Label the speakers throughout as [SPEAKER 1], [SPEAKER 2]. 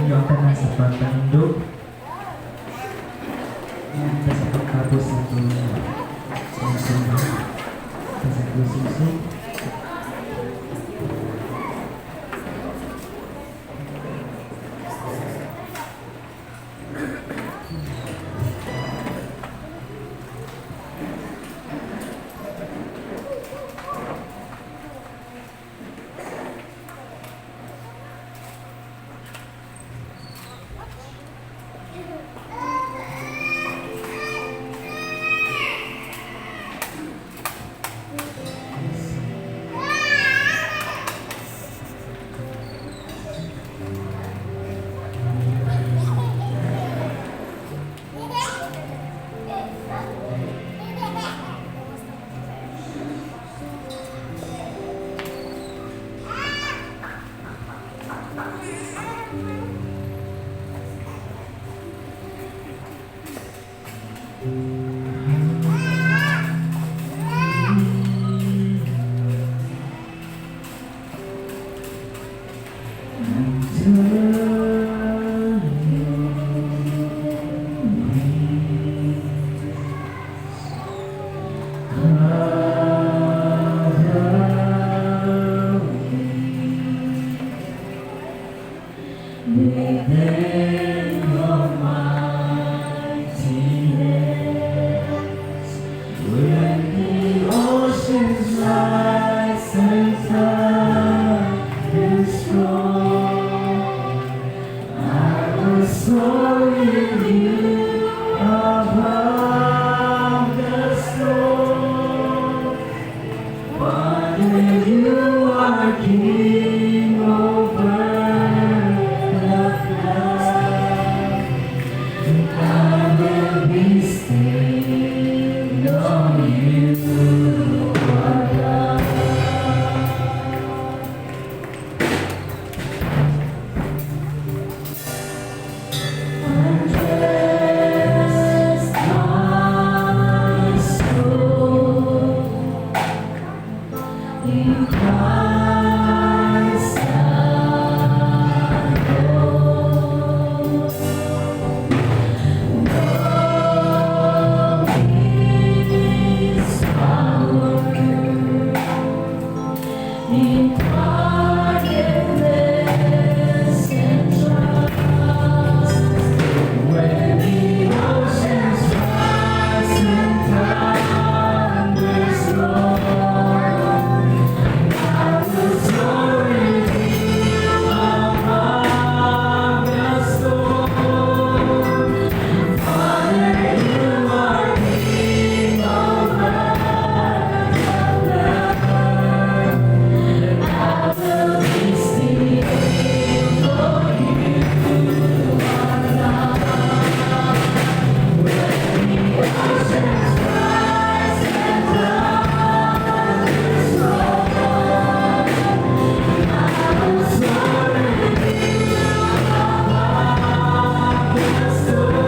[SPEAKER 1] Ninyo ang tanan sa pagpanindog and sa pagtapos sa itong simba sa closing. Within your mighty hands, when the oceans rise and thunders roar, I will soar with you above the storm. Father, you are king over the flood. And I will be still, know you are God. Undress my soul in Christ alone. Know His power in quietness and trust. When the oceans rise and thunders roar, I will soar with you above the storm. Father, you are king over the flood. And I will be still, for you are God. When the oceans rise and thunders roar, I will soar with you above the storm.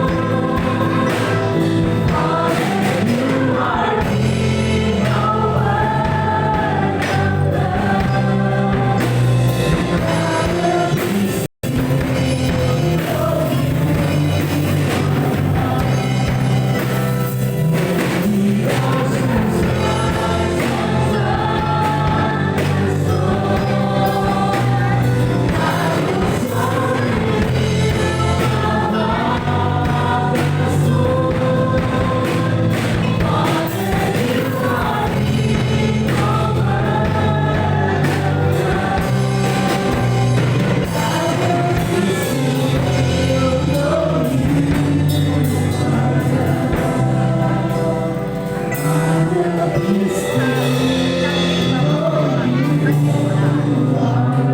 [SPEAKER 1] Father, you are king over the flood. And I will be still, know you are God. When the oceans rise and thunders roar, I will soar with you above the storm. Father, you are king over the flood. I will be still, know you are God. I will be still, know you are God.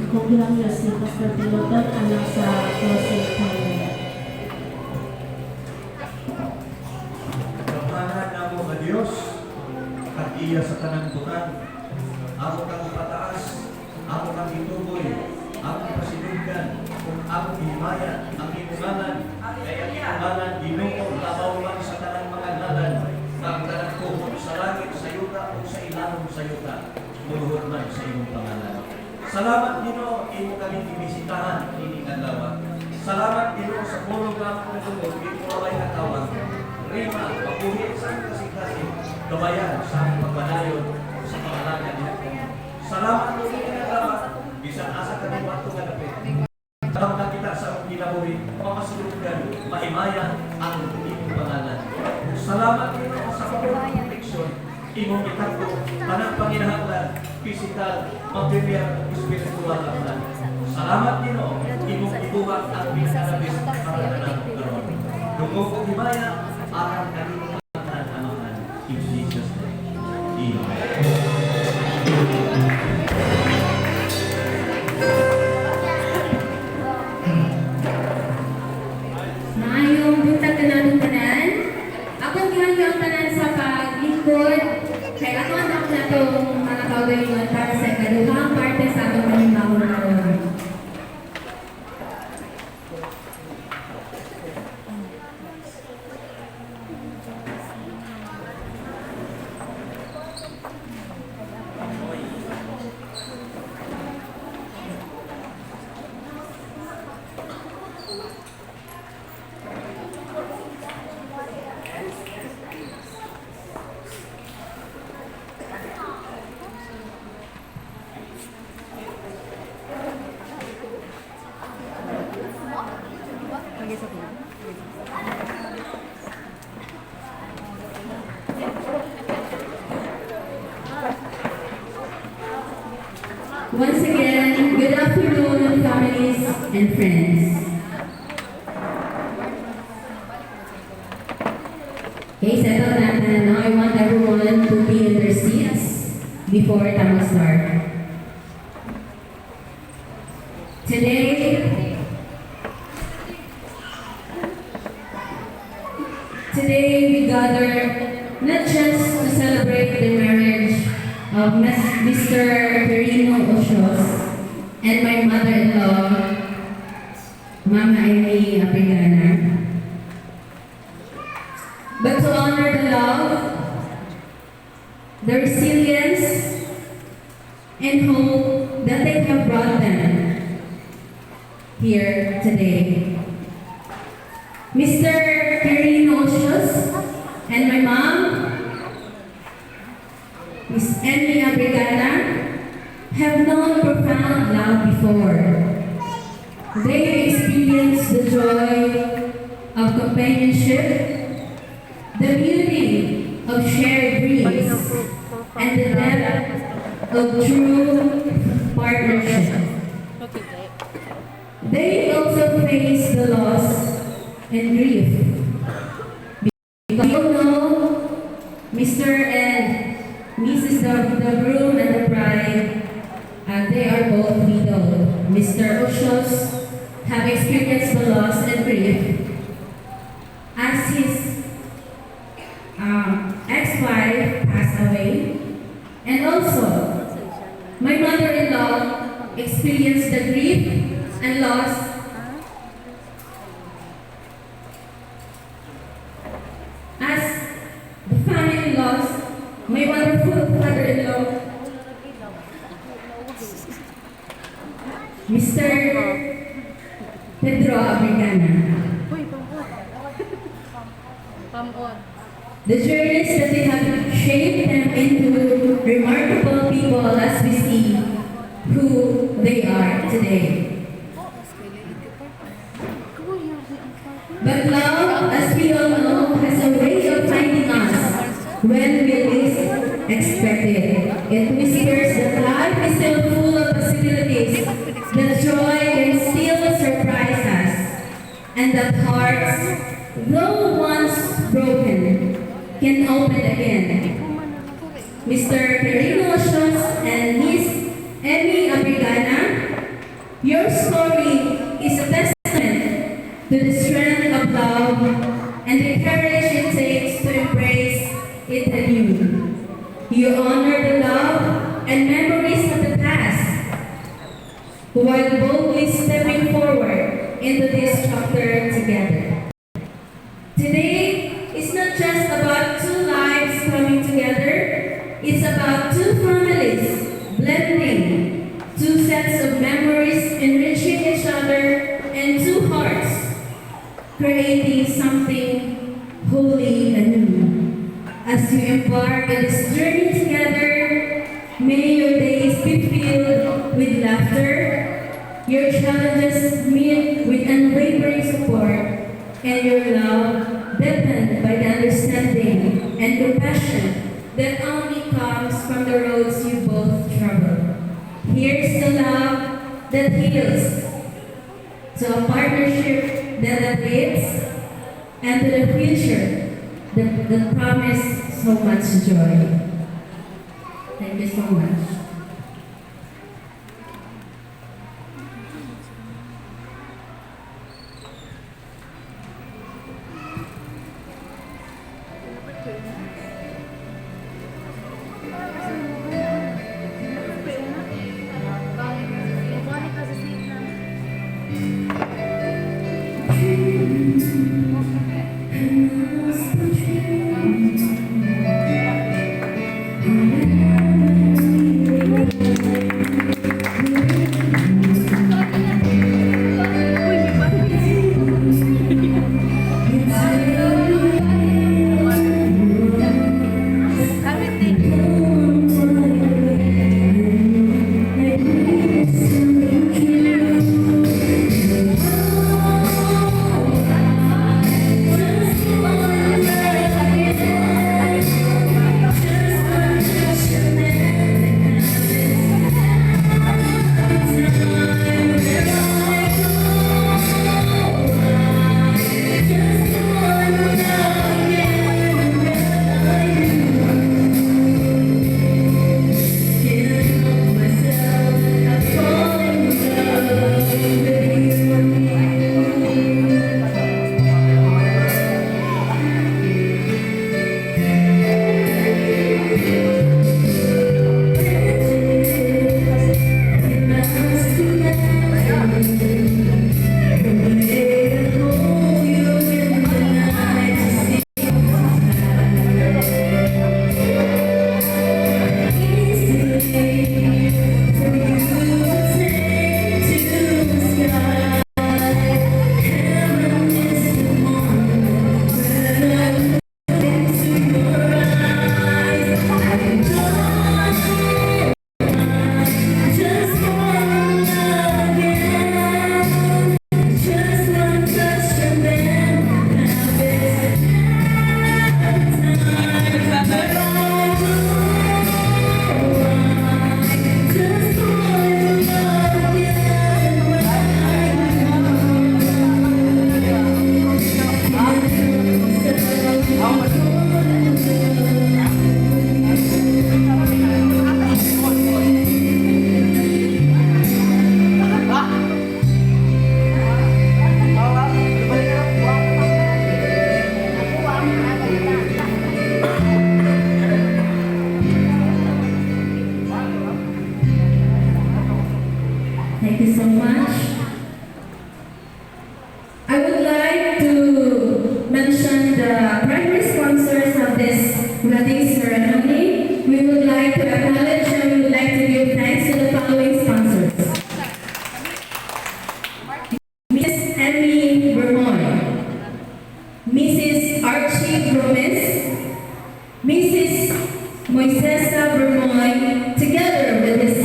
[SPEAKER 2] Ako bilang si Pastor Piloton, anak sa closing prayer.
[SPEAKER 3] Gamhanan namo nga Dios, tag-iya sa tanang butang. Amo kang ipataas, Amo kang gituboy, among pasidunggan, ug among gihimaya ang imong ngalan, kay ang imong ngalan, Ginoo, labaw man sa tanang mga ngalan, nga ang tanang kuhot sa langit, sa yuta ug sa ilalom sa yuta, muluhod man sa imong pangalan. Salamat, Ginoo, imo kami gibisitahan nining adlaw. Salamat, Ginoo, sa pulong nga among natungod, imo ay natawag. Rima, mabuhi sa among kasing-kasing, gabayan sa among pagpadayon sa pangalaga niya. Salamat mo nining adlaw, bisan asa ka moadto nga dapit. Tabang kita sa among kinabuhi, makasulunggan, mahimaya ang imong pangalan. Salamat, Ginoo, sa pagpapag proteksyon, imong gitagbo, tanang panginahanglan, physical, material, ug spiritual ang. Salamat, Ginoo, imong ibuhat ang pinakalabis para kanamo karon. Dungog ug himaya alang kanimo ang Amahan, in Jesus' name. Amen.
[SPEAKER 1] Maayong buntag kanatong tanan. Akong gihangyo ang tanan sa paglingkod kay ako ang dako natong mga kaugalingon para sa ikaduhang parte sa atong panimbahon karon. Once again, good afternoon, families and friends. Okay, settle na na. Now I want everyone to be in their seats before ta start. Today we gather not just to celebrate the marriage of Mr. Perino Osios and my mother-in-law, Mama Amy Aprigana, but to honor the love, the resilience, and hope that they have brought them here today. Mr. Perino Osios and my mom, Miss Emmy Abrigana, have known profound love before. They experienced the joy of companionship, the beauty of shared dreams, and the depth of true partnership. They also face the loss and grief. Because you know, Mr. and Mrs. The groom and the bride, they are both widowed. Mr. Osios have experienced the loss and grief as his ex-wife passed away. And also, my mother-in-law experienced the grief and loss as the family lost my wonderful father-in-law, Mr. Pedro Abrigana.
[SPEAKER 2] Pamon.
[SPEAKER 1] The journeys that they have shaped them into remarkable people as we see who they are today. But love, as we all know, has a way of finding us when we least expect it. It whispers that life is still full of possibilities, that joy can still surprise us, and that hearts, though once broken, can open again. Mr. Perino Osios and Miss Emmy Abrigana, your story is a testament to the strength of love and the courage it takes to embrace it anew. You honor the love and memories of the past. while boldly stepping forward into this chapter together. Today is not just about two lives coming together, it's about two families blending, two sets of memories enriching each other, and two hearts creating something holy and new. As you embark on this journey together, may your days be filled with laughter, your challenges met with unwavering support, and your love deepened by the understanding and compassion that only comes from the roads you both travel. Here's to love that heals, to a partnership that uplifts, and to the future that promise so much joy. Thank you so much. Thank you so much. I would like to mention the primary sponsors of this wedding ceremony. We would like to acknowledge and we would like to give thanks to the following sponsors. Mrs. Emmy Bermoy, Mrs. Archie Gomez, Mrs. Moisesa Bermoy, together with his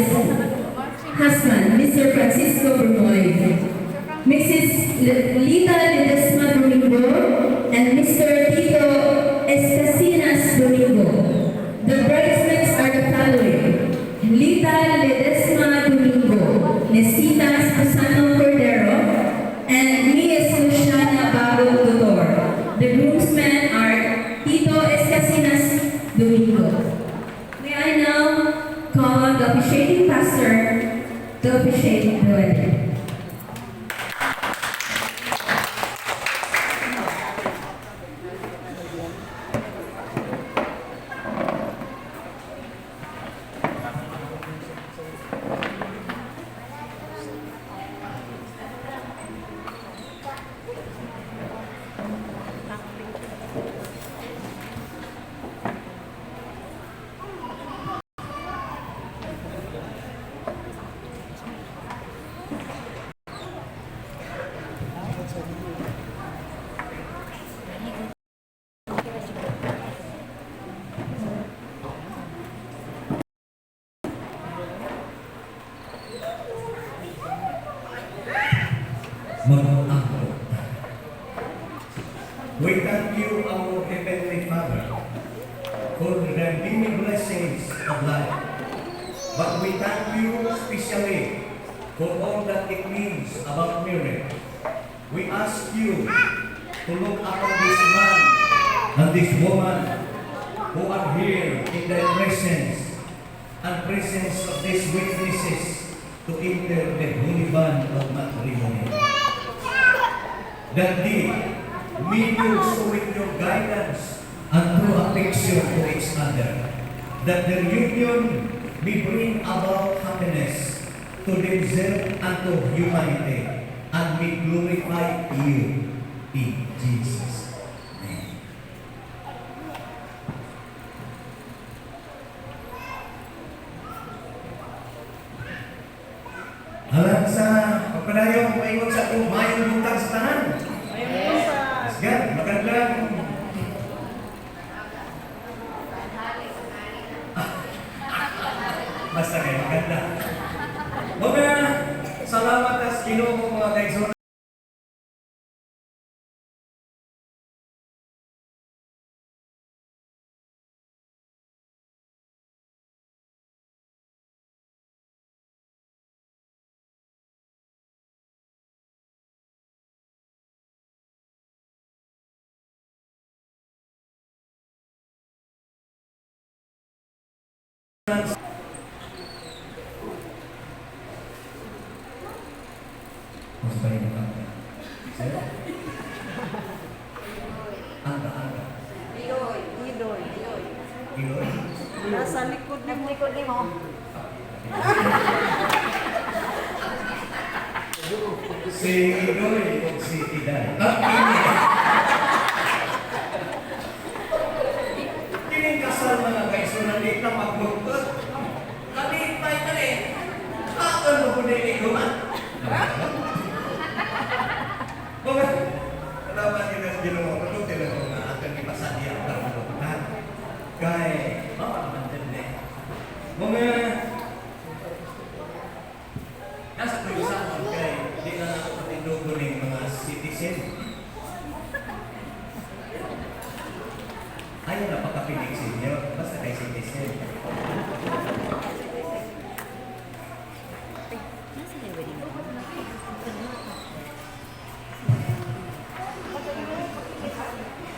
[SPEAKER 1] husband, Mr. Francisco Bermoy, Mrs. Lita Ledesma Domingo, and Mr. Tito Escasinas Domingo. The bridesmaids are the following: Lita Ledesma Domingo, Nesita Susano Cordero, and Miss Luciana Bago Tutor. The groomsmen are Tito Escasinas Domingo. May I now call on the officiating pastor to officiate the wedding.
[SPEAKER 3] Mag-ampo ta. We thank you, our Heavenly Father, for the many blessings of life. But we thank you especially for all that it means about marriage. We ask you to look upon this man and this woman who are here in thy presence and presence of these witnesses to enter the holy bond of matrimony. That they may do so with your guidance and true affection to each other, that their union may bring about happiness to themselves and to humanity, and may glorify you in Jesus' name. Alang sa pagpadayon, paingon sa akong maayong buntag sa tanan. Yes, God, magandang. Basta kayo maganda. Mga salamat as Ginoo, mga kaigsoon. Mas ba yung mga? Sir? Anga, anga.
[SPEAKER 4] Iloy. Iloy.
[SPEAKER 3] Iloy.
[SPEAKER 4] Nasa likod ni likod ni mo.
[SPEAKER 3] Si Iloy o si Iday. Ah, ini. Kining kasal, mga kaigsuonan, di na magbugtot. Kalipay ka ni. Akon mo po din ikuman. Mga salamat din sa Ginoo. Katong tinawag nga atong ipasadya ang kabubutan. Kay, mama naman din eh. Mga nasa kuyusan kay di na ako patindugo ng mga citizen. Ayaw na pagkapinig sa inyo, basta kay citizen.
[SPEAKER 4] Nasa yung wedding gown?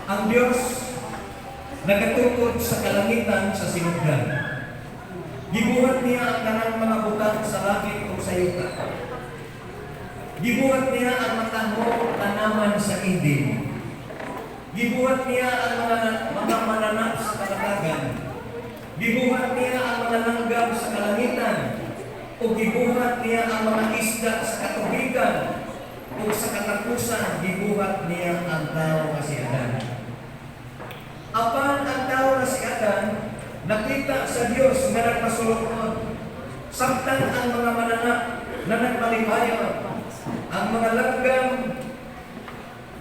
[SPEAKER 3] Ang Diyos nagatukod sa kalangitan sa sinugdan. Gibuhat niya ang tanang mga butang sa langit o sa yuta. Gibuhat niya ang matahong tanaman sa Eden. Gibuhat niya ang mga mananap sa kalatagan. Gibuhat niya ang mga langgam sa kalangitan. O gibuhat niya ang mga isda sa katubigan. O sa katapusan, gibuhat niya ang tao nga si Adan. Apan ang tao na si Adan, nakita sa Dios nga nagmasulukon. Samtang ang mga mananap na nagmalipayon, ang mga langgam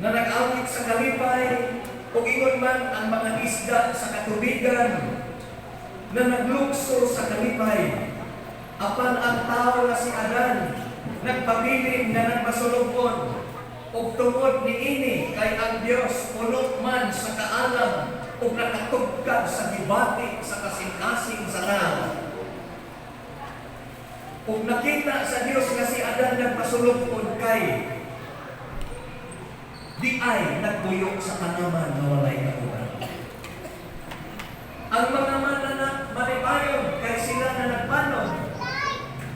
[SPEAKER 3] na nag-awit sa kalipay, ug ingon man ang mga isda sa katubigan na naglukso sa kalipay. Apan ang tao na si Adan, nagpabilin nga nagmasulukon, ug tungod niini kay ang Dios puno man sa kaalam ug nakatugkad sa gibati sa kasing-kasing sa tao. Ug nakita sa Dios nga si Adan nagmasulukon kay di ay nagbuyok sa tanaman nga walay kauban. Ang mga mananap malipayon kay sila na nagpanon.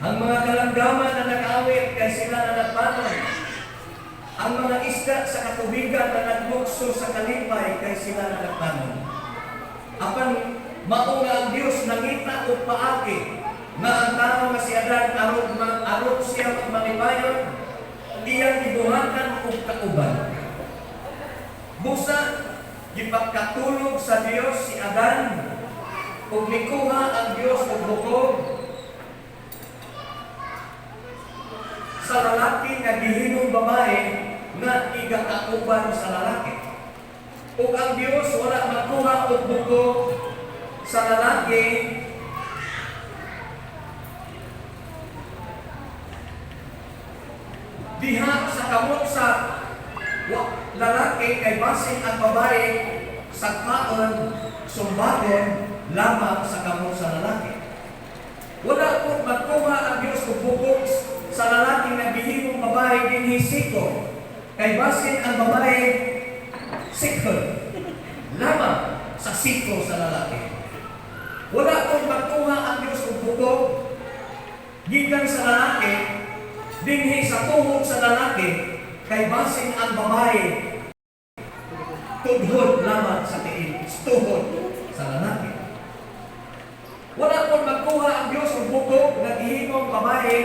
[SPEAKER 3] Ang mga kalanggaman na nag-awit kay sila na nagpanon. Ang mga isda sa katubigan na naglukso sa kalipay kay sila na nagpanon. Apan mao nga ang Dios nangita og paagi nga ang tao nga si Adan arog siya magmalipayon, iyang gibuhatan og kauban. Busa gipakatulog sa Dios si Adan ug nikuha ang Dios og bukog sa lalaki nga gihimong babae nga igakauban sa lalaki. Ug ang Dios wala magkuha og bukog sa lalaki diha sa sa kamot sa lalaki kay basin ang babae sa kaon sumbagon lamang sa kamot sa lalaki. Wala po magkuha ang Diyos og bukog sa lalaki nga gihimong babae dinhi siko. Kay basin ang babae sikon lamang sa siko sa lalaki. Wala po magkuha ang Diyos og bukog gikan sa lalaki dinhi sa tuhod sa lalaki kay basin ang babae tudhod lamang sa tiil, tuhod sa lalaki. Wala po magkuha ang Diyos og bukog nga gihimong babae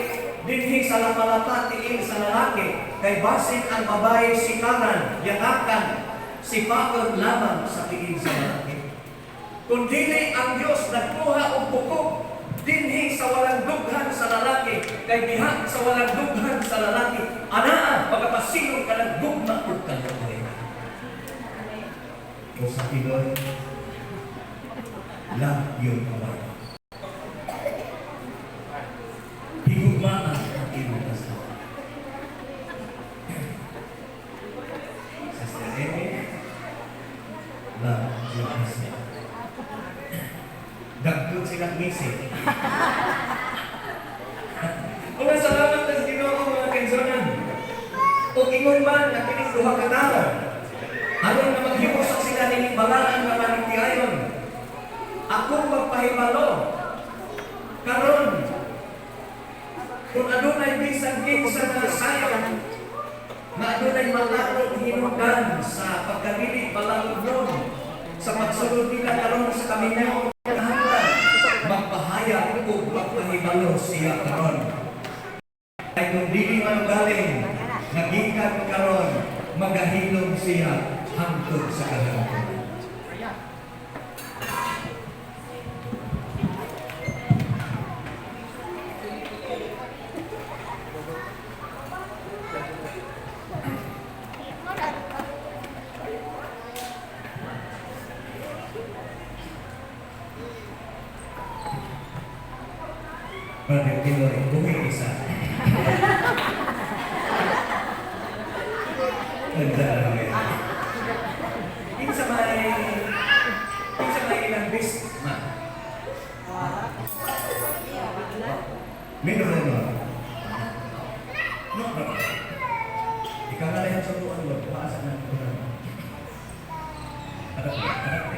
[SPEAKER 3] dinhi sa lapalapa tiil sa lalaki kay basin ang babae sikaran, yakakan, sipaon lamang sa tiil sa lalaki. Kung dili ang Diyos nagkuha og bukog dinhi sa walang dughan sa lalaki kay diha sa walang dughan sa lalaki anaa pagkapasilong ka ng gugma ug kaluoy. O sa Pinoy, love your wife. Higugmaan ang imong asawa. Sister Amy, love your husband. Dagkot silang ngisi. Mga salamat sa Ginoo, mga kaigsuonan. O ingon man na kining duha ka tawo, aron nga maghiusa sila nining balaan nga panigtiayon, ako magpahibalo karon kung adunay bisan kinsa nga sayon nga adunay malaot hinungdan sa pagkadili balaod sa pagsulod nila karon sa kaminyo kahanglan, magpahayag ug magpahibalo siya karon. Kay kung dili man galing nagikan karon, magahilom siya hangtod sa kahangturan. Brother Tinoy, buhi isa. Ganda lang yan. Kinsa may ilang best man? Maid of honor. No problem. Ikaw na lang yung sa tuwan mo. Maasa na ito na. Anak, anak.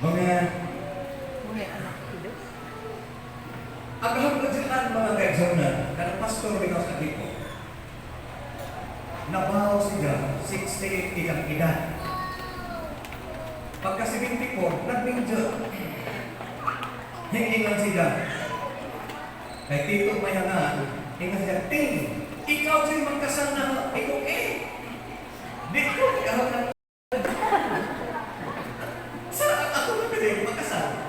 [SPEAKER 3] Mga ang kahapagsikan, mga kaigsuonan, kanang pastor bitaw sa Aguipo. Nabaw siya, 68 ilang edad. Pagka 74, nagminjo. Hingingan siya. Kay Tito Mayangan, ingan siya, "Ting, ikaw siya magkasal na." Ikaw eh. Di ko, ikaw na. Sa ako na pwede magkasal.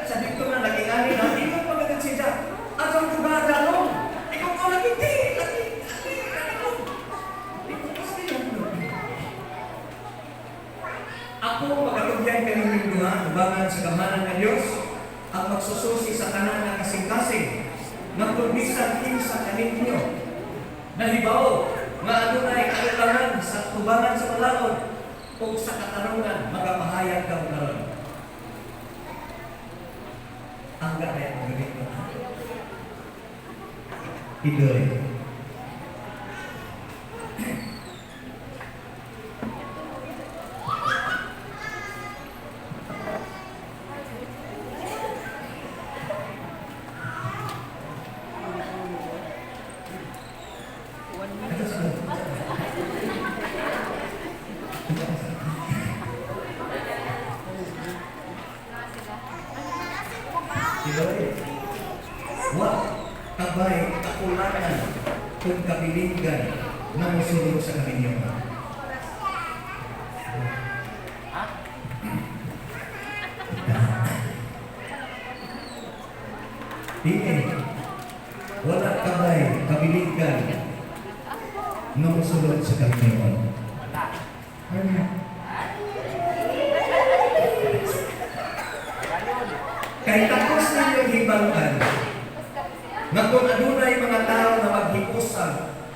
[SPEAKER 3] Sa dito na naging ani na, ingon pa ganun siya. Atong duga dalong. Ikaw ko lagi, di, lagi, lagi, lagi. Ikaw kasi yan. Ako magatugyan kaninyong duha, ubangan sa gamhanan ng Diyos, ang magsususi sa tanan nga kasing-kasing, nga kung bisan kinsa kaninyo nahibaw nga adunay karulangan sa tubangan sa balaod o sa katarungan, magapahayag ka karon. Ang kaya mo ganito. Idoy. Ito sa Idoy. Wa kabay kakulangan kung kabilingan na musulod sa kaminyohan. Dili. Wala kabay kabilingan na musulod sa kaminyohan. Wala. Kay tapos na yung hibaluan nga kung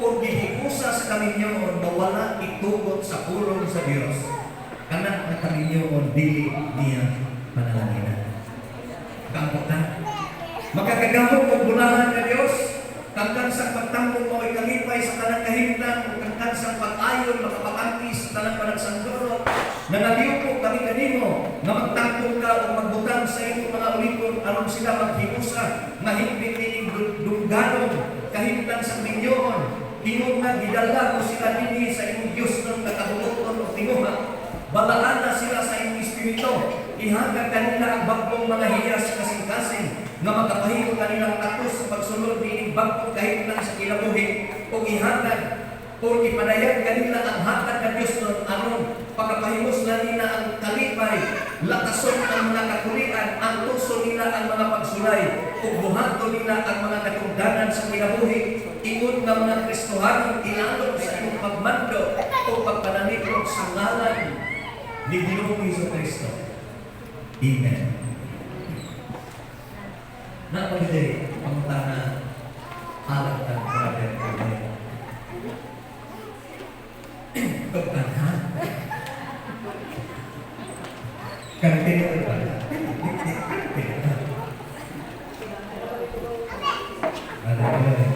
[SPEAKER 3] Kung gihikusa sa kaminyoon na wala itugot sa pulong sa Dios, kana nga kaminyoon dili niya panalanginan. Kaampotan. Makakagahom og bulahan nga Dios, tangkang sa pagtambong mao'y kalipay sa tanang kahimtang, ug tangkang sa pag-ayon makapakangkis sa tanang panagsandurot. Nangagyuko kami kanimo nga magtangkong ka ug magbutang sa imong mga ulipon aron sila maghiusa nga hingpit nining dungganon kahimtang sa minyoon. Ingon nga gidala mo sila dinhi sa imong Dios ng nakabuluton o tinguha. Balaan na sila sa imong espiritu. Ihatag kanila ang bag-ong mga hiyas sa kasing-kasing nga makapahimo kanilang takos sa pagsulod niining bag-ong kahimtang sa kinabuhi ug ihatag o ipadayag kanila ang hatag ng Dios nun aron pagkapahimos na nila ang kalipay, lakason ang mga kakulian, ang tuso nila ang mga pagsulay, ug buhaton nila ang mga katungdanan sa kinabuhi, ingon nga mga Kristohanong ilalom sa imong pagmando o pagpanalipod sa ngalan ni Ginoong Hesus Kristo. Amen. Napagday, pangutana, alang kang brother Amen. Tugtan ha? Continue ba? Continue. Hallelujah.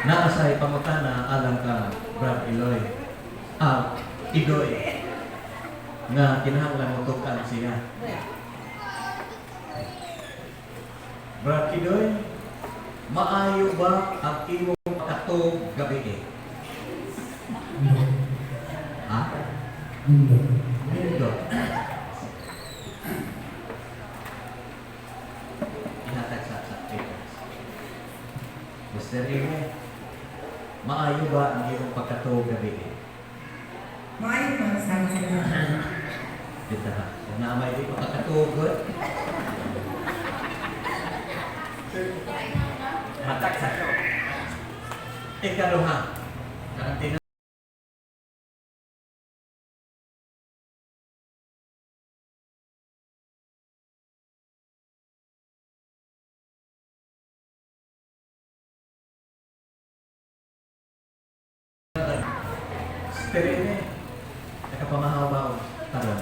[SPEAKER 5] Naa sa pangutana alang ka Brad Eloy. Ah, Idoy. Nga kinahanglan mo tukan siya. Brad Idoy, maayo ba ang imong pagkatog gabi? Ha? Nindot. Ihatag sa papers. Mr. Ime, maayo ba ang imong pagkatog gabi?
[SPEAKER 1] Maayo pa sa lahat.
[SPEAKER 5] Dito ha. Kung naamay di pa pagkatog. Hatag sa to. Ikaduha. Karantina. Pero ini, nakapamahaw ba o taron?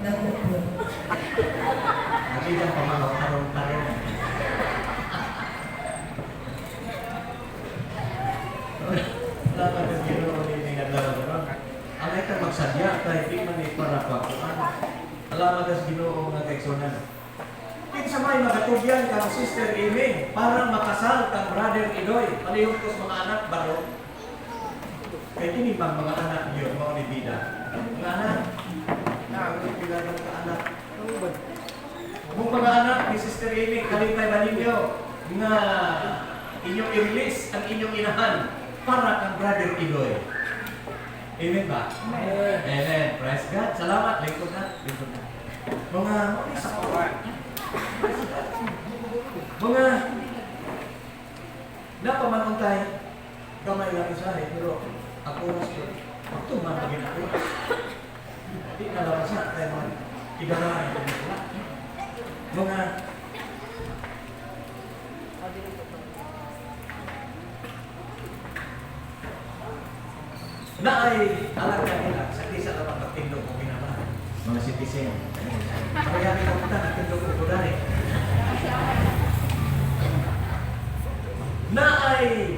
[SPEAKER 1] Dako po.
[SPEAKER 5] Nakita pamahaw taron taron. Salamat sa Ginoo ni adlaw karon. Alay ka magsadya kay di man ni para pa kuan. Salamat sa Ginoo nga kaigsunan. Kinsa may makatugyan kang Sister Amy para makasal kang Brother Idoy. Palihog ko sa mga anak baro. Kay kini bang mga anak niyo mao ni bida. Mga anak, na pila ng ka anak. Kung mga anak ni Sister Amy, kalipay ba ninyo nga inyong i-release ang inyong inahan para kang Brother Idoy? Amen ba? Amen. Amen. Praise God. Salamat. Lingkod na. Lingkod na. Mga Praise God. Mga napamanuntay, gamay lang isa eh, pero ako mas magtuman na ginako. Di na lang sa kay mga idara ang wala. Mga na ay alam nila sa tisa na pagtindog ko ginama mga citizen. Kaya kita kita nagtindog ko dali. Na ay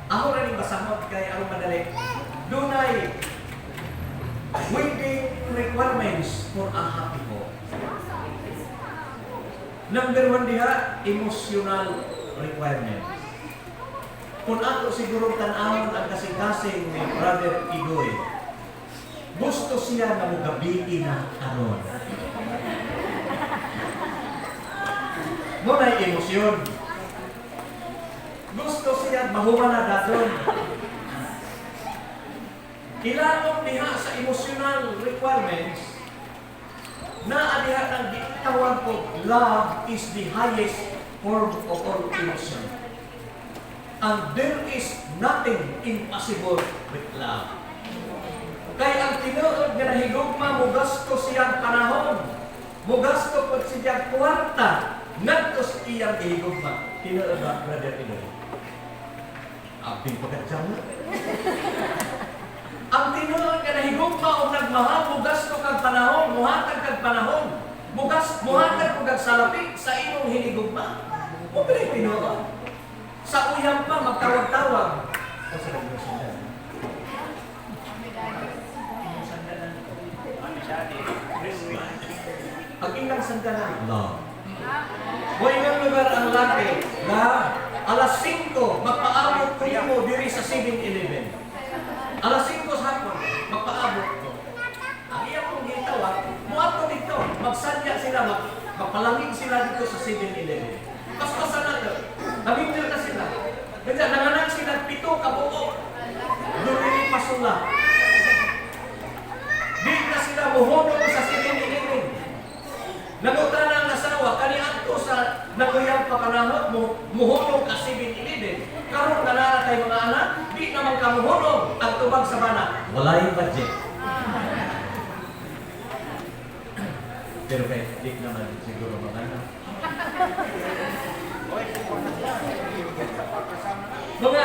[SPEAKER 5] ako na rin basahon kay aron madali. Dunay wedding requirements for a happy home. Number one diha, emotional requirements. Kung ato siguro tan-awon ang kasing-kasing ni Brother Igoy, gusto siya na mugabi na aron. Mo na emosyon. Gusto siya mahuman na daton. Ilalong diha sa emotional requirements na diha ng gitawag ko, love is the highest form of all emotion. And there is nothing impossible with love. Kay ang tinuod nga nahigugma mo gasto siyang panahon, Mugasto po siya kwarta ngadto sa iyang gihigugma. Tinuod ba, Brother Idoy? Abing pagkadyang na. Ang tinuod nga nahigugma o nagmahal, mugasto kag panahon, muhatag kag panahon, muhatag kag salapi sa imong hinigugma. Mo ba tinuod? Sa uyang pa, magtawag-tawag. O sa kanyang sandalan. Sandalan. Ang ilang sandalan. Love. Hoy nga lugar ang laki na alas 5 magpaabot ko nimo diri sa 7-Eleven. Alas 5 sa hapon, magpaabot ko. Ang iya kong gitawag, muadto dito, magsadya sila, magpalamig sila dito sa 7-Eleven. Paspasan na to. Nabinter na sila. Kaya nanganak sila 7 ka buo. Duri pasula. Di na sila muhunong sa 7-Eleven. Nangutana ang asawa, kani adto sa naguyab pa kanahot mo, muhunong ka 7-Eleven. Karon nga naa kay mga anak, di naman ka muhunong ang tubag sa bana. Walay budget. Pero kay di naman siguro mga anak. Mga,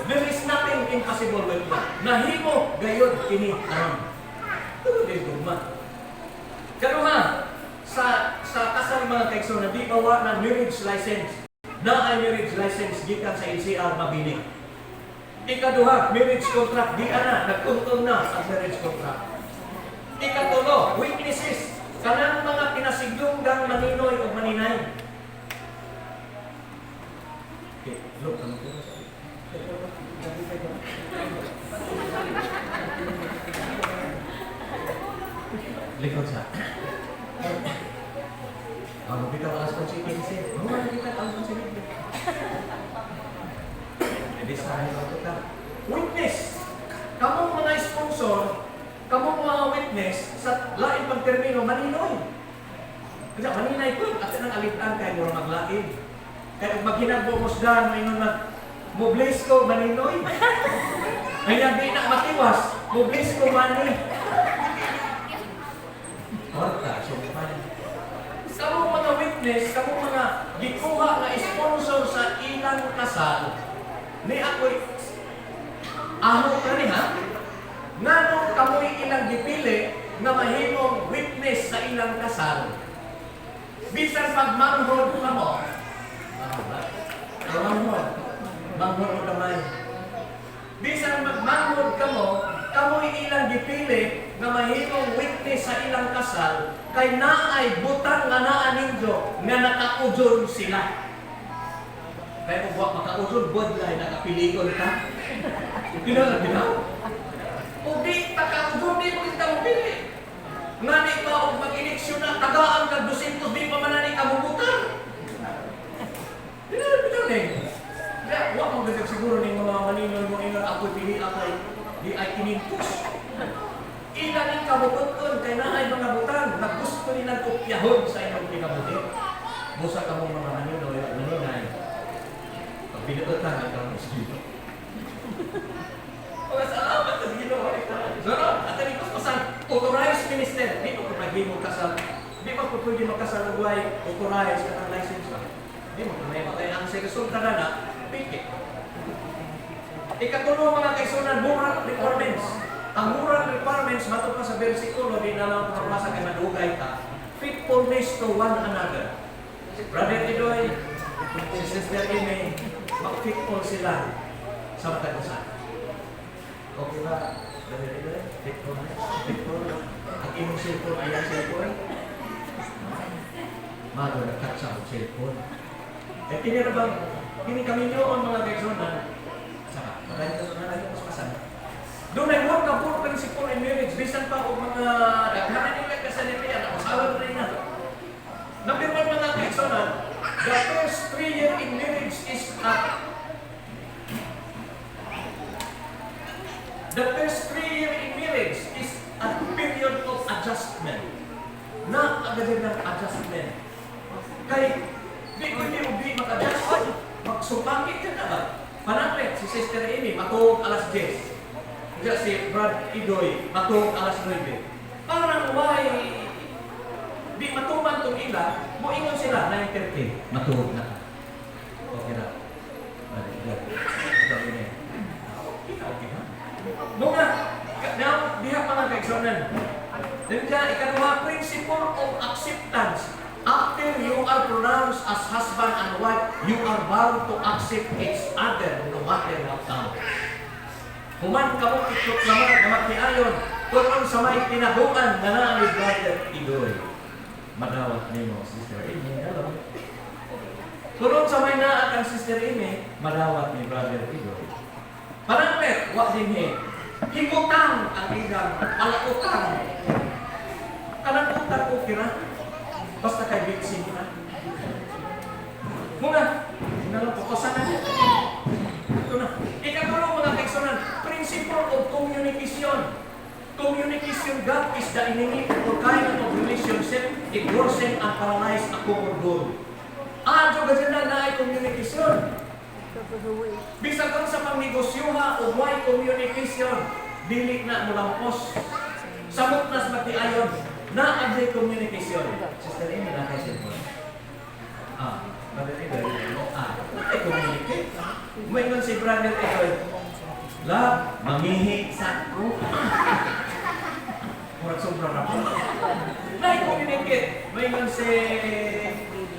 [SPEAKER 5] there is nothing impossible with God. Nahimo gayod kini aron. Pero di gugma. Pero ha, sa kasal mga kaigsoon na di ba wa na marriage license. Na ay marriage license gikan sa NCR Mabini. Ikaduha, marriage contract di ana, nagtuntong na ang marriage contract. Ikatulo, witnesses, kanang mga pinasiglunggang maninoy o maninay. Okay, look, ano po? Likod sa. Ano, bitaw alas 11:15. Oo, oh, bitaw alas 11:15. Hindi sa akin ba ito ka? Witness! Kamong mga sponsor, kamong mga witness, sa lain pang termino, maninoy. Kasi maninay ko, at nang alitan kay mura maglain. Kaya kung maghinagbo mo sdan, maingon mag, mo bless ko, maninoy. Kaya di na matiwas, mo bless ko, mani. Horta, sumpan. Kamong mga witness, kamong mga gikuha nga sponsor sa ilang kasal, ni ako'y aho ka ni ha? Nganong kamoy ilang gipili nga mahimong witness sa ilang kasal? Bisan pagmanghod ka mo, manghod, manghod mo kamay. Bisan magmanghod ka mo, kamoy ilang gipili nga mahimong witness sa ilang kasal, kay naay butang nga naa ninyo nga nakaujon sila. Kaya kung wa makaujon, budlay, nakapiligon ka. Ginaw, ginaw. O di, takaujon, di mo kita mopili. Ngani pa og mag-eleksyon na, tagaan kag 200, di pa man nani kamubutan. Ginaw, ginaw ni. Kaya, wa mo gagag siguro ni mga maninoy mo ingon, ako pili akay, di ay kinintos. Ilan ang kabututon, kay naay mga butang, na gusto nilang kopyahon sa inyong kinabuhi. Busa ka mong mga maninoy at maninay. Pag binuotan, ang kang Ginoo. Mga salamat sa Ginoo. So, no, at ang ikos pasang authorized minister. Di mo ko maghimo kasal. Di mo ko pwede makasal og way authorized ka ng license ba? Di mo problema. Kaya ang sa resulta na na, piki. Ikatulo mga kaigsunan, moral requirements. Ang moral requirements, matod pa sa versikulo, di na lang ako mabasa kay madugay ka. Faithfulness to one another. Brother Idoy, si Sister Amy, mag-faithful sila sa matag usa. Okay ba? Brother Idoy, faithfulness, faithful. Ang imong cellphone ay ang cellphone. Mago nagkatsa ang cellphone. Eh, kini na bang, kini kami nyo ang mga kaigsunan, saka, marami ka sa mga paspasan. Doon ay workable principle in marriage, bisan pa og mga daghanan nila kasanilian, ako sawa rin na. Number one mga kaigsunan, the first 3 year in marriage is a The first 3 year in marriage is a period of adjustment. Na agad ng adjustment. Kay, di ko hindi mo di maka-adjust. Magsupangit ka na ba? Pananglit, si Sister Amy, matuog alas 10. Diya si Brad Idoy, matuog alas 9. Parang why? Di matuman tong ila, moingon sila 9:30, matuog na ka. Okay ra. Balik ka. Ito ini. Okay na, okay na. Mga, now, diha pa nga kaigsuonan. Then ikaduha, principle of acceptance. After you are pronounced as husband and wife, you are bound to accept each other no matter what comes. Human kamo iproklama nga magtiayon, kung ang sa may tinaguan nga naa ni Brother Idoy. Madawat nimo, Sister Amy, hello. Kung sa may naa kang Sister Amy, madawat ni Brother Idoy. Pananglit, wa dinhi. Higutang ang ilang palakutang. Kanang utang okay ra. Basta kay bitsin na. Muna, nalang po, na. Ito na. Ikatulo, mga kaigsuonan, principle of communication. Communication gap is the enemy of all kind of relationship. It worsen and paralyze a common goal. Ah, jo na na ay communication. Bisag kang sa pangnegosyoha o way communication, dili na molampos. Samot nas magtiayon, na ang communication. Sister Amy, na kay cellphone. Ah, Brother Idoy, ah, na kay communicate. Moingon si Brother Idoy, "Love, mangihi sa ko." Murag sobra na po. Na communicate. Moingon si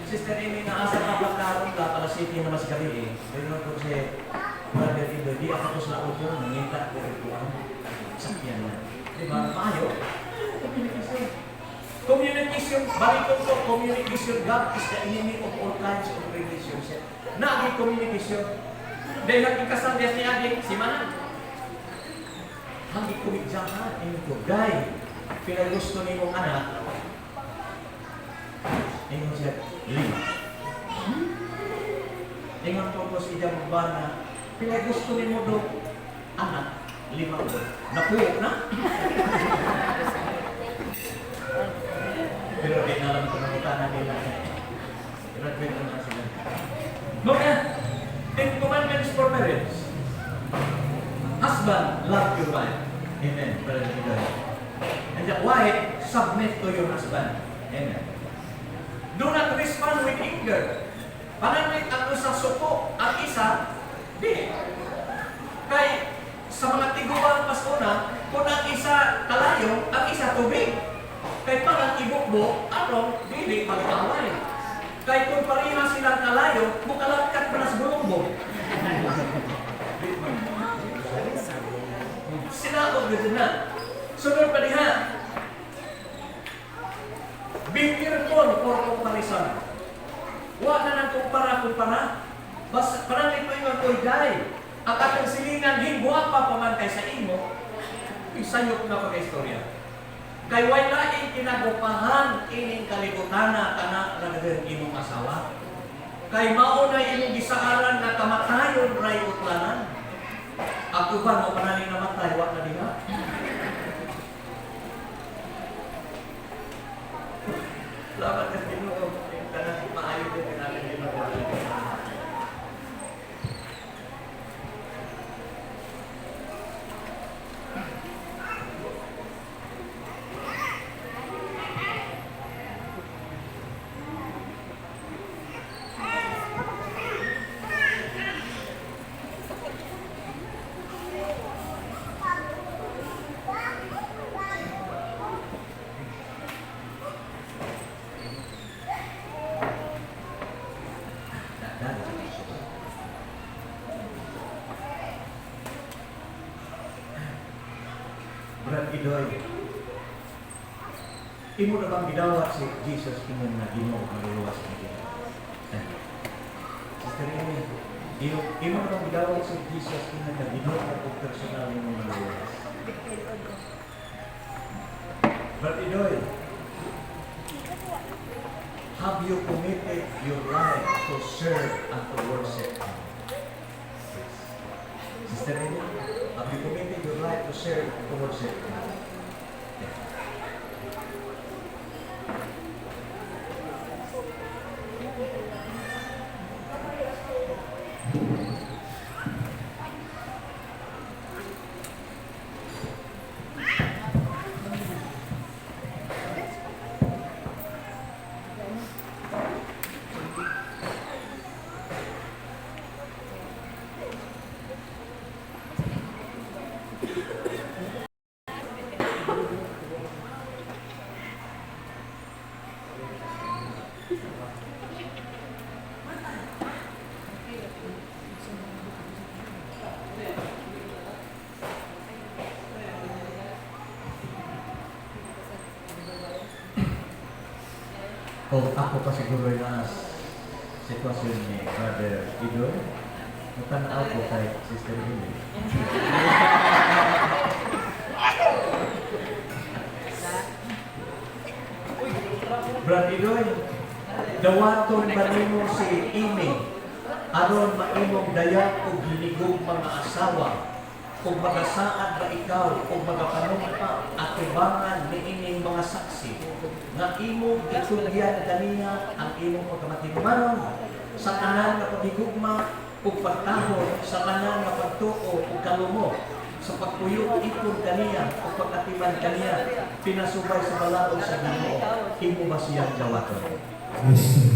[SPEAKER 5] Sister Amy na asa ka pa karon ka pala city na mas gabi eh. Moingon ko si Brother Idoy, "Di ako ko sa auto, mangita ko og sakyan na." Di ba? Maayo. Communication. Communication, balikan ko, communication gap is the enemy of all kinds of relationship. Naagi communication. Dahil nagkikasal diya ni Adi, si Manan. Hanggi kumidyahan, ingon ko, "Gay, pila gusto nimong anak?" Ingon siya, "Lima." Ingon ko sa iyang bana, "Pila gusto nimo do anak?" "Lima ko." Napuo na. Pero di na lang panangutana nila. Graduate na na sila. Mga 10 Commandments for marriage. Husband, love your wife. Amen. Brother Idoy. And the wife, submit to your husband. Amen. Do not respond with anger. Pananlit ang isa suko, ang isa, di. Kay sa mga tiguang mas una, kung ang isa kalayo, ang isa tubig. Kay parang ibukbo, ano, dili mag-away. Kay kung pareha silang kalayo, mukalagkat pa nas bulongbo. Sinaog na na. Sunod pa diha. Be careful for comparison. Wa na nang kumpara-kumpara. Basta parang ito yung koy day. Ang atong silingan hingwapa pa man kay sa imo, isayop na pagka-istorya. Kay way laing kinagupahan ining kalibutana kana ra imong asawa. Kay mao na imong gisaaran nga kamatayon ray utlanan. Ang uban mo panaling namatay, wa na diha. Salamat sa Ginoo. Yung tanan maayo din natin Ginoo. Dada. Brad Idoy, imo na bang gidawat si Jesus ingon nga Ginoo maluluwas ni Ginoo? Eh. Sister Amy, imo na bang gidawat si Jesus ingon nga Ginoo ug personal nimo maluluwas? Brad Idoy, have you committed your life to serve and to worship Him? Yes. Sister Amy, have you committed your life to serve and to worship Him? Yeah. O ako pa siguro na sitwasyon ni Brother Idoy. Matanaw ko kay Sister Billy. Brother Idoy, dawaton ba nimo si Amy aron maimong dayag ug hinigog mga asawa, ug magasaad ba ikaw ug magapanumpa atubangan niining mga saksi nga imong gitugyan kaniya ang imong pagkamatinumanon sa tanan nga paghigugma ug pagtahod, sa tanan nga pagtuo ug kalumo, sa pagpuyo ipon kaniya ug pagkatiman kaniya pinasubay sa balaod sa Ginoo? Imo ba siyang dawaton?
[SPEAKER 6] Yes, sir.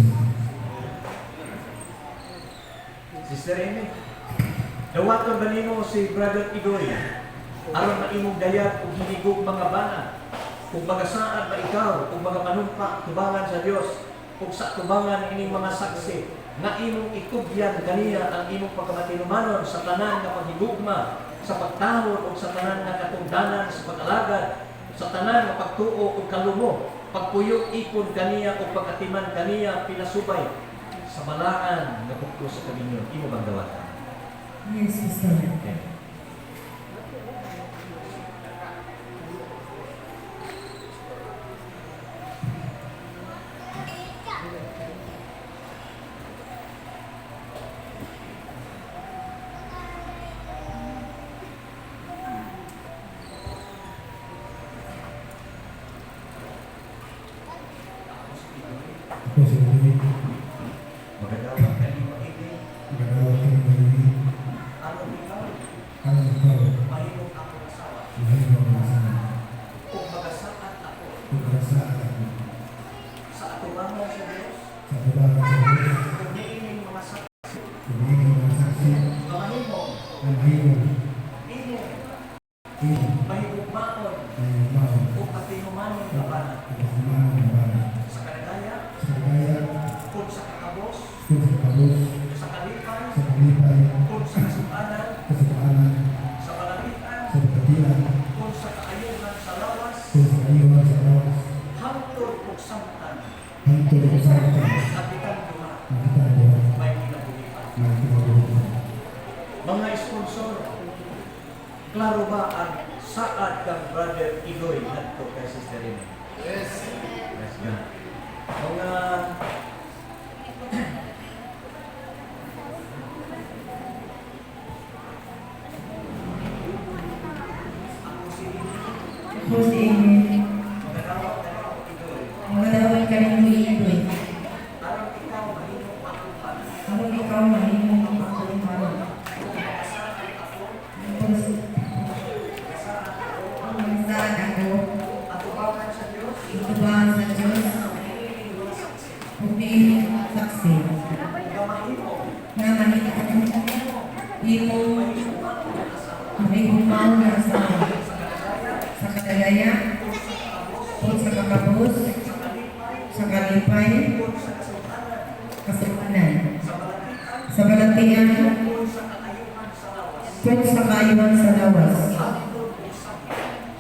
[SPEAKER 5] Sister Amy, dawaton ba nimo si Brother Idoy aron maimong dayag ug hinigog mga bana? Ug magasaad ba ikaw ug magapanumpa tubangan sa Dios ug sa tubangan ining mga saksi nga imong itugyan kaniya ang imong pagkamatinumanon sa tanan nga paghigugma, sa pagtahod ug sa tanan nga katungdanan sa pag-alagad, sa tanan nga pagtuo ug kalumo, pagpuyo ipon kaniya ug pagkatiman kaniya pinasubay sa balaan nga bugto sa kaminyo, imo bang dawatan?
[SPEAKER 1] Yes, Pastor.
[SPEAKER 5] Okay.
[SPEAKER 6] Ako si David.
[SPEAKER 5] Magadawat kanimo ini
[SPEAKER 6] Magadawat kanimo ini.
[SPEAKER 5] Aron ikaw
[SPEAKER 6] Aron ikaw
[SPEAKER 5] mahimong akong asawa.
[SPEAKER 6] Mahimong akong asawa.
[SPEAKER 5] Ug magasaad ako
[SPEAKER 6] Ug magasaad ako
[SPEAKER 5] sa atubangan sa Dios
[SPEAKER 6] sa atubangan sa Dios
[SPEAKER 5] ug niining mga saksi
[SPEAKER 6] ug niining mga saksi
[SPEAKER 5] nga mahimong
[SPEAKER 6] nga mahimong
[SPEAKER 5] imo
[SPEAKER 6] imo
[SPEAKER 5] mahigugmaon
[SPEAKER 6] mahigugmaon
[SPEAKER 5] ug patinumanon nga bana
[SPEAKER 6] ug patinumanon nga bana
[SPEAKER 5] sa kadagaya
[SPEAKER 6] sa kadagaya
[SPEAKER 5] ug sa kakabos
[SPEAKER 6] ug sa kakabos
[SPEAKER 5] sa kalipay
[SPEAKER 6] sa kalipay
[SPEAKER 5] ug sa kasukanan
[SPEAKER 6] kasukanan
[SPEAKER 5] sa balatian
[SPEAKER 6] sa balatian
[SPEAKER 5] ug sa kaayuhan sa lawas
[SPEAKER 6] ug sa kaayuhan sa lawas
[SPEAKER 5] hangtod ug samtang
[SPEAKER 6] hangtod ug samtang
[SPEAKER 5] ang kitang duha
[SPEAKER 6] ang kitang duha
[SPEAKER 5] may kinabuhian.
[SPEAKER 6] may kinabuhian.
[SPEAKER 5] Mga sponsor, klaro ba ang saad kang Brother Idoy ngadto kay Sister Amy? Yes. Yes, God. Mga ako si Amy,
[SPEAKER 1] Ako si Amy.
[SPEAKER 5] magadawat kanimo Idoy.
[SPEAKER 1] Magadawat kanimo Idoy.
[SPEAKER 5] Aron ikaw mahimong akong bana.
[SPEAKER 1] Aron ikaw mahimong akong bana.
[SPEAKER 5] Magasaad ako, magasaad ako,
[SPEAKER 1] Magasaad ako
[SPEAKER 5] atubangan sa Dios,
[SPEAKER 1] itubangan sa Diyos
[SPEAKER 5] niining mga saksi
[SPEAKER 1] ug niining mga saksi
[SPEAKER 5] nga mahimong
[SPEAKER 1] nga mahimong imo
[SPEAKER 5] mahigugmaon nga asawa
[SPEAKER 1] mahigugmaon nga asawa
[SPEAKER 5] sa kadagaya
[SPEAKER 1] sa kadagaya
[SPEAKER 5] ug sa kakabos
[SPEAKER 1] ug sa kakabos
[SPEAKER 5] sa kalipay
[SPEAKER 1] sa kalipay
[SPEAKER 5] ug sa kasukanan
[SPEAKER 1] kasukanan
[SPEAKER 5] sa balatian
[SPEAKER 1] sa balatian
[SPEAKER 5] ug sa kaayuhan sa lawas
[SPEAKER 1] ug sa kaayuhan sa lawas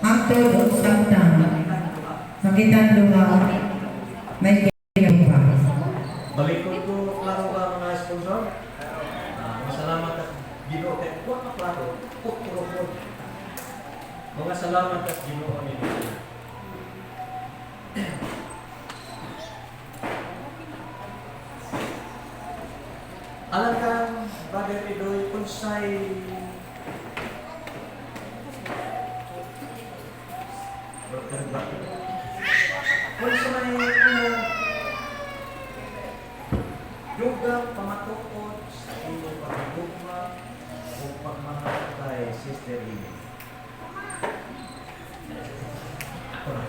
[SPEAKER 5] hangtod ug samtang
[SPEAKER 1] hangtod ug samtang
[SPEAKER 5] kitang duha.
[SPEAKER 1] ang kitang duha may kinabuhi.
[SPEAKER 5] Balikon ko, klaro ba mga sponsor? Masalamat at Ginoo kay wa ka klaro, utro ko. Mga salamat at Ginoo ninyo. Alam kang Brother Idoy, unsay Unsa may imong dugang pamatuod sa imong paghigugma o pagmahal kay Sister Amy? Ako na.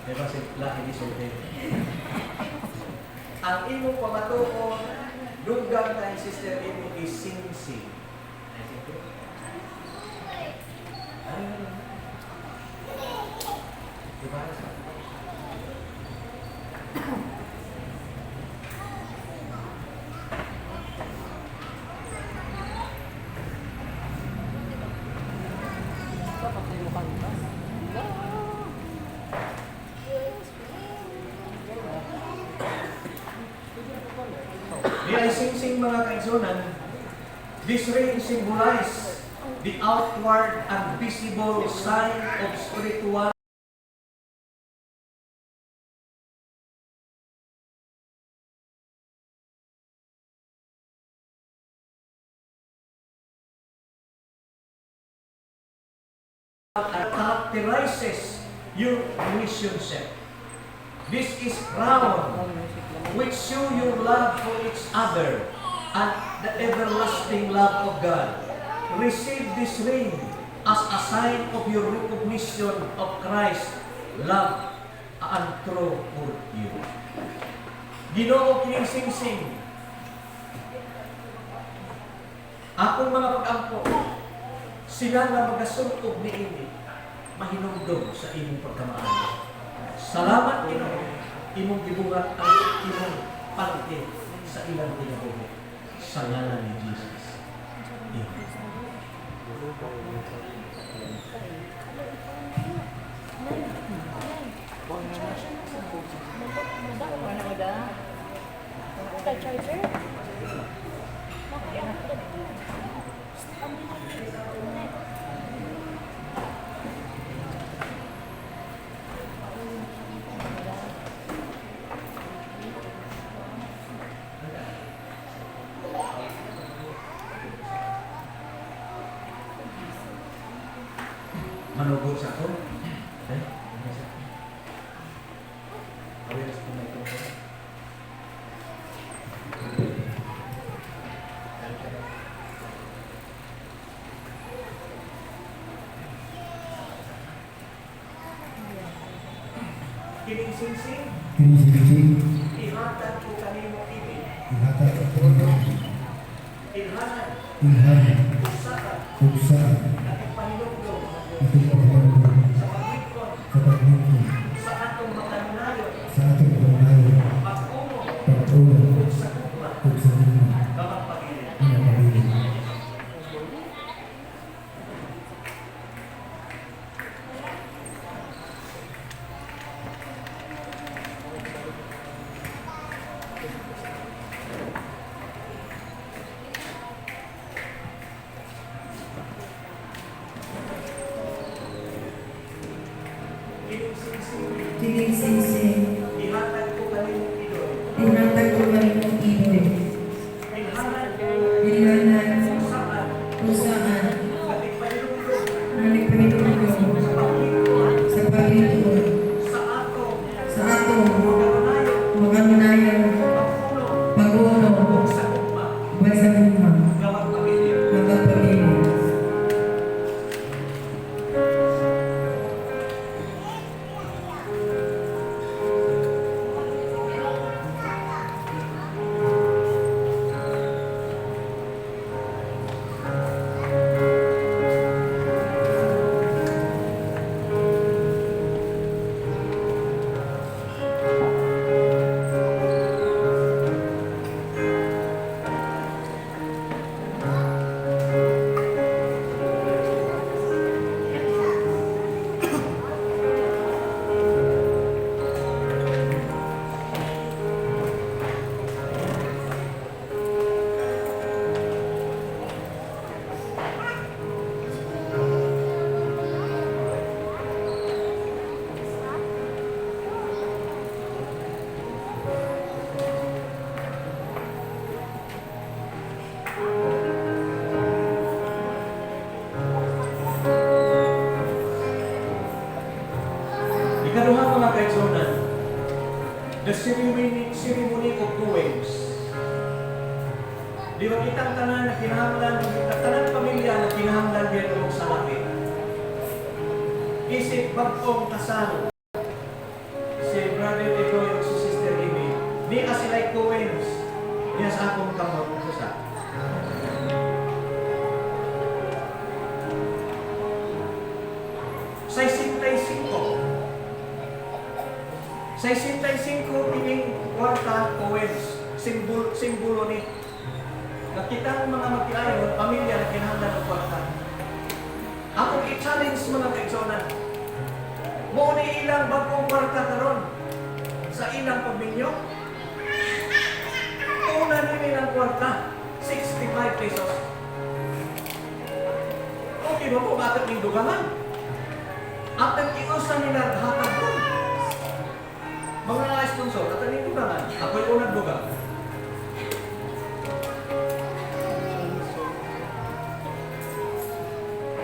[SPEAKER 5] Diba si Lucky Disorte? Ang imong pamatuod dugang kay Sister Amy is sing-sing. Ay, sing-sing? Ay, ano, ano? Diba? singsing, mga kaigsunan, this ring symbolize the outward and visible sign of spiritual and characterizes your relationship. This is crown which show your love for each other and the everlasting love of God. Receive this ring as a sign of your recognition of Christ's love and true for you. Ginoo, kining singsing. Akong mga pag-ampo, sila nga magasultob niini, mahinumdom sa imong pagkamaayo. Salamat, Ginoo, imong gibuhat ang imong parte sa ilang kinabuhi. Sa ngalan ni Jesus. Amen.
[SPEAKER 4] Wala mo da? Charger?
[SPEAKER 5] Manugod sa ako. Eh? Ano sa? Away sa kumay ko. Kining singsing,
[SPEAKER 6] Kini singsing,
[SPEAKER 5] ihatag ko kanimo ini.
[SPEAKER 6] Ihatag ko kanimo.
[SPEAKER 5] Ilhanan,
[SPEAKER 6] Ilhanan,
[SPEAKER 5] usakan,
[SPEAKER 6] ug saan,
[SPEAKER 5] nakipahilugdog
[SPEAKER 6] atong pahinumdom
[SPEAKER 5] sa paglingkod
[SPEAKER 6] sa paglingkod
[SPEAKER 5] sa atong makanunayon,
[SPEAKER 6] sa atong kanunayon,
[SPEAKER 5] pag-umo,
[SPEAKER 6] pag-ulo,
[SPEAKER 5] ug sa gugma,
[SPEAKER 6] ug sa gugma,
[SPEAKER 5] nga magpabilin.
[SPEAKER 6] nga pabilin.
[SPEAKER 5] Kining singsing,
[SPEAKER 1] Kining singsing,
[SPEAKER 5] ihatag ko kanimo idoy.
[SPEAKER 1] Ihatag ko kanimo idoy.
[SPEAKER 5] Ilhanan,
[SPEAKER 1] Ilhanan,
[SPEAKER 5] usakan,
[SPEAKER 1] usaan,
[SPEAKER 5] nakipahilugdog
[SPEAKER 1] nakipahilugdom
[SPEAKER 5] sa paglingkod
[SPEAKER 1] sa paglingkod
[SPEAKER 5] sa atong
[SPEAKER 1] sa atong
[SPEAKER 5] makanunayon,
[SPEAKER 1] makanunayon,
[SPEAKER 5] pag-ulo,
[SPEAKER 1] pag-ulo,
[SPEAKER 5] ug sa gugma,
[SPEAKER 1] ug sa gugma,
[SPEAKER 5] nga magpabilin.
[SPEAKER 1] nga magpabilin.
[SPEAKER 5] Ikaduha, mga kaigsunan, the ceremony of goings. Di ba kitang tanan na kinahanglan, tanan pamilya na kinahanglan diyan og salapi? Isip bag-ong kasal, si Brother Idoy ug si Sister Amy, naa sila coins niya sa akong kamot sa. 65. 65 kining kwarta, coins, simbol, simbolo ni nakita ang mga magtiayon, pamilya na kinahanglan og kwarta. Akong i-challenge, mga kaigsunan. Mao ni ilang bagong kwarta karon sa ilang pagminyo. Una nini ng kwarta, 65 pesos. Okay ba po, bakit ning dugangan? Atang iusa nila hatag ko. Mga sponsor, atang ning dugangan. Ako'y unang dugang.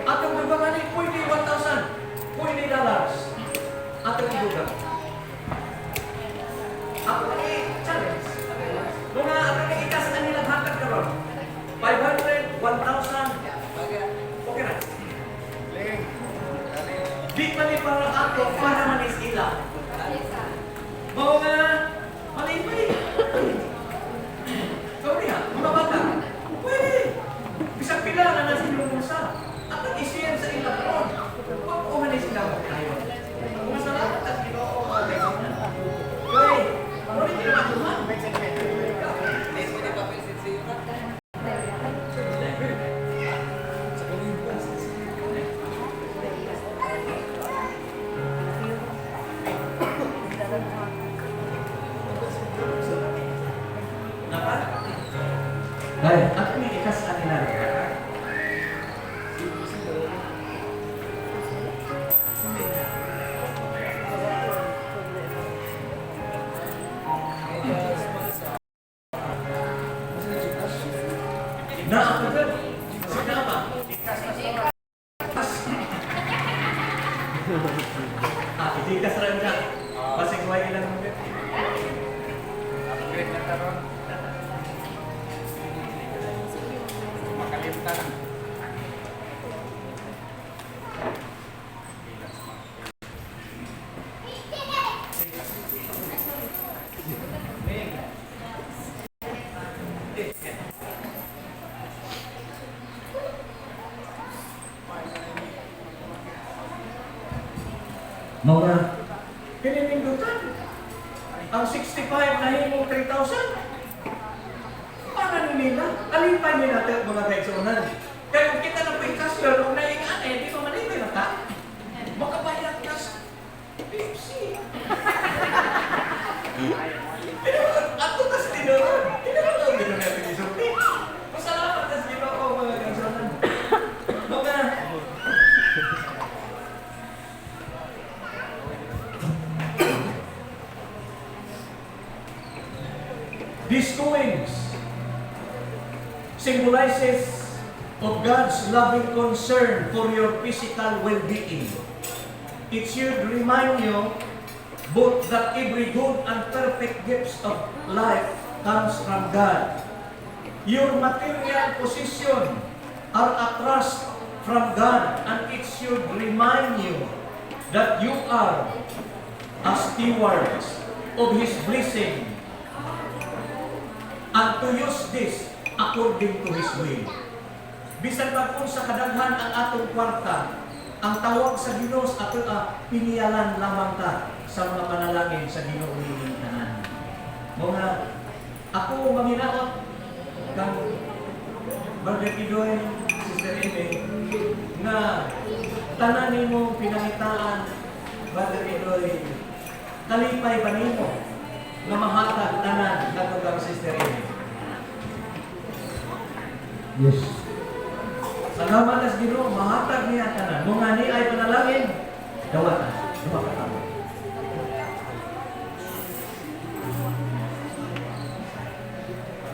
[SPEAKER 5] Atong dugangan ni pwede 1,000. Pwede dollars. Atong dugang. Ako ni challenge. Mga atong ikas ang nilang hatag karon. 500, 1,000. Okay na. Di man ni para ato, para man is ila. Mao nga, malipay. Ikaw niya, mga bata, pwede. Bisag pila na nasa inyong bulsa. At nag-ishare sa ilang ron. Huwag ko man sila kayo. Kung salamat at Ginoo mga kaibigan. Kay, mo rin kinatuhan. Napa? Ay, at may ikas anila. Na ako ka. Si Nama. Ah, itikas rin ka. Basig way ilang mga.
[SPEAKER 7] Upgrade na karon. Makalimtan.
[SPEAKER 5] Mga pininindutan. Ang 65 na himong 3,000. Para nila, alipay nila tayo mga kaigsuonan. Kaya kung kita na po cash yun, kung naingan eh, di ba malipay na ta? Makabayad ka sa Pepsi. Pero ato tas tinuod. Tinuod ang gano'n natin isulti. Pasalamat tas Ginoo mga kaigsuonan. Mga these coins symbolizes of God's loving concern for your physical well-being. It should remind you both that every good and perfect gifts of life comes from God. Your material possession are a trust from God, and it should remind you that you are a stewards of His blessing and to use this according to His will. Bisan pa kung sa kadaghan ang atong kwarta, ang tawag sa Ginoo sa ato piniyalan lamang ta sa mga panalangin sa Ginoo nining tanan. Mga ako manginaot kang Brother Idoy, Sister Amy, nga tanan nimo pinangitaan, Brother Idoy, kalipay ba nimo nga mahatag tanan ngadto kang Sister Amy?
[SPEAKER 6] Yes.
[SPEAKER 5] Salamat sa Ginoo, mahatag niya tanan. Mga ni ay panalangin, dawata, duha ka tawo.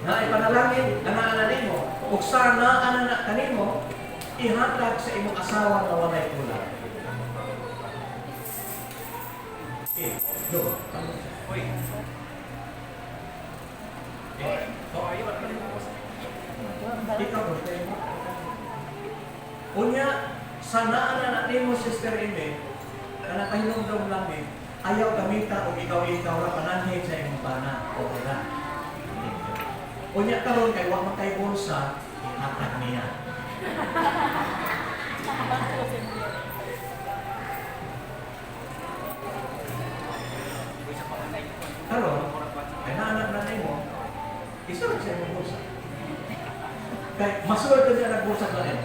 [SPEAKER 5] Na ay panalangin, nga nimo, ug sa naa na kanimo, ihatag sa imong asawa nga walay kulang. Okay, go.
[SPEAKER 7] Uy. Eh, oh, ayun, ano mo?
[SPEAKER 5] Ikaw, bro. Unya, sa naa na nimo, Sister Amy, kana pahinumdom lang ni, ayaw gamita og ikaw-ikaw ra pananhin sa imong bana. Okay ra. Unya karon kay wa man kay bulsa, ihatag niya. Karon, kay naanak na nimo, isulod sa imong bulsa. Kay masulod ka niya nagbulsa ka rin.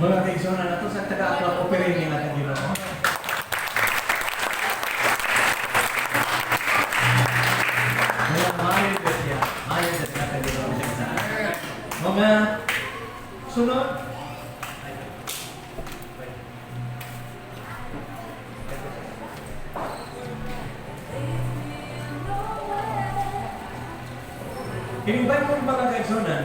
[SPEAKER 5] Mga kaigsunan nato sa taga-aklap offering nila kang Ginoo. Kaya maayo ba siya? Maayo ba siya kang Ginoo siya sa mga sunod. In Bible, mga kaigsunan,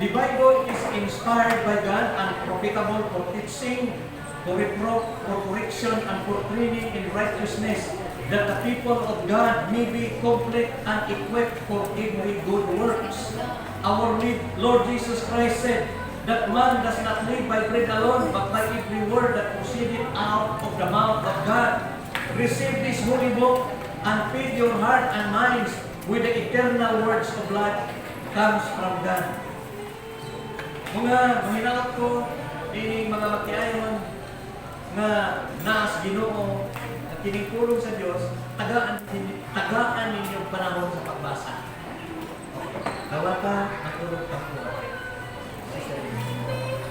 [SPEAKER 5] the Bible is inspired by God and profitable for teaching, for reproof, for correction, and for training in righteousness, that the people of God may be complete and equipped for every good works. Our Lord Jesus Christ said that man does not live by bread alone, but by every word that proceedeth out of the mouth of God. Receive this holy book and feed your heart and minds with the eternal words of life comes from God. Mga mahinaot ko, ining mga matiayon nga naas Ginoo at kining pulong sa Dios, tagaan tagaan ninyong panahon sa pagbasa. Okay. Dawata ang pulong pangkuha.